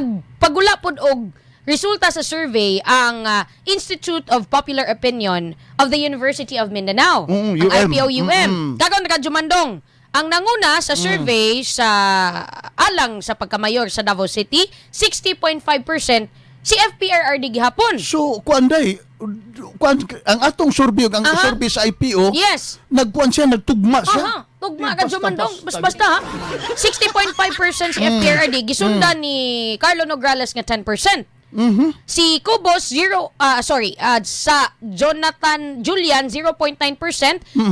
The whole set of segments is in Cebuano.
Nagpagula pod og resulta sa survey ang Institute of Popular Opinion of the University of Mindanao. UM. Ang IPOUM. Karon, Radyo Mandong, ang nanguna sa survey sa alang sa pagkamayor sa Davao City, 60.5% si FPRRD gihapon. So, kuan day, kuan ang atong survey ug ang survey sa IPO, nagkuan siya, nagtugma siya. Aha, tugma Di ka Mandong. basta-basta. Basta, basta ha. 60.5% si FPRRD, gisundan ni Carlo Nograles nga 10%. Si Cubos 0, sorry, sa Jonathan Julian 0.9%,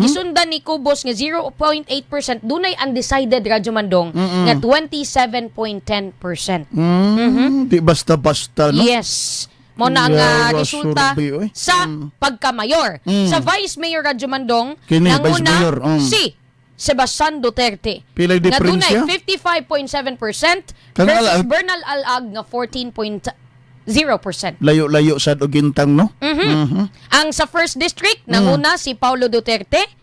gisundan ni Cubos nga 0.8%, dunay undecided, Radyo Mandong, nga 27.10%. Di basta-basta, no? Yes. Mo na ang Yawa, resulta survey, oy. sa pagkamayor. Sa Vice Mayor, Radyo Mandong, Kini, Vice nanguna Mayor. si Sebastian Duterte. Pilay nga diferensya? dunay 55.7% Kang versus Al-ag? Bernal Al-ag nga 14.0%. Layo-layo sa gintang, no? Mhm. Ang sa first district, nanguna si Paulo Duterte.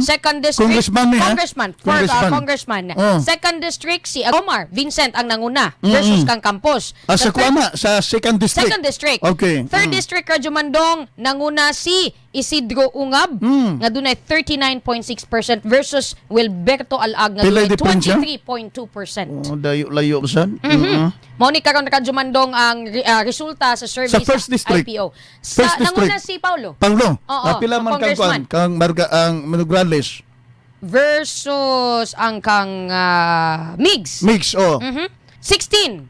Second district, Congressman ni, ha? Congressman, for, Congressman. congressman. Oh. Second district, si Omar Vincent ang nanguna versus kang Campos. Ah, sa kuana, sa second district. Second district. Third district, Radyo Mandong, nanguna si Isidro Ungab nga dunay 39.6% versus Wilberto Al-ag nga Pilay dunay diferensya? 23.2%. Oh, layo-layo sad. Mao ni karon, Radyo Mandong, ang resulta sa survey Sa first district. IPO. Sa First district. nanguna si Paulo Paulo, Oo, ah, pila sa man kang kuan, congressman. Kang Marga ang Nograles? Versus ang kang Migs. Mix, oh. 16.1%.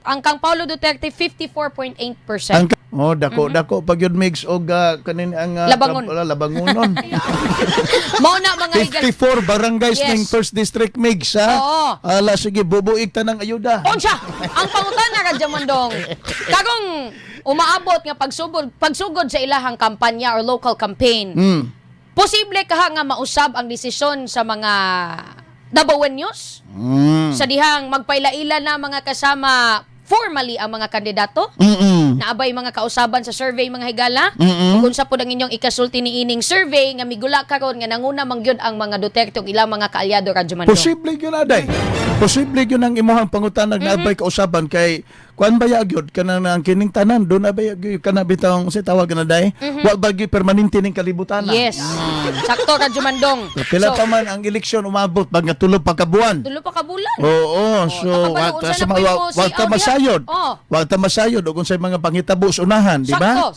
Ang kang Paulo Duterte, 54.8%. Ang oh, dako dako pag yun mix og kanin ang Labangon. Labangonon. Mao na, mga higal. 54 barangays ning first district, mix, ha. Oo. Ala sige, bubuig ta ng ayuda. Unsa ang pangutana, Radyo Mandong? Karong umaabot nga pagsugod sa ilahang kampanya or local campaign. Posible kaha nga mausab ang desisyon sa mga Dabawenyos sa dihang magpaila-ila na mga kasama formally ang mga kandidato? Naabay mga kausaban sa survey, mga higala? Ug unsa pod ang inyong ikasulti ni ining survey nga migula karon nga nanguna man gyud ang mga Duterte ug ilang mga kaalyado, Radyo Mandong? Posible gyud aday. Posible gyud ang imong pangutanag na abay kausaban kay kuan ba gyud kanang ang kining tanan do na ba gyud kana bitawng si tawag na day. Wa ba gyud permanente ning kalibutan? Yes. Sakto, Radyo Mandong. Pila So, pa man ang eleksyon umabot pag nga tulo pa ka buwan. 3 pa ka bulan. Oo, so nakabalo, wa unsa ta sa na mga po yung wa ta CR masayod. diha? Oo. Wa ta masayod og unsay mga panghitabo sa unahan, di ba? Sakto.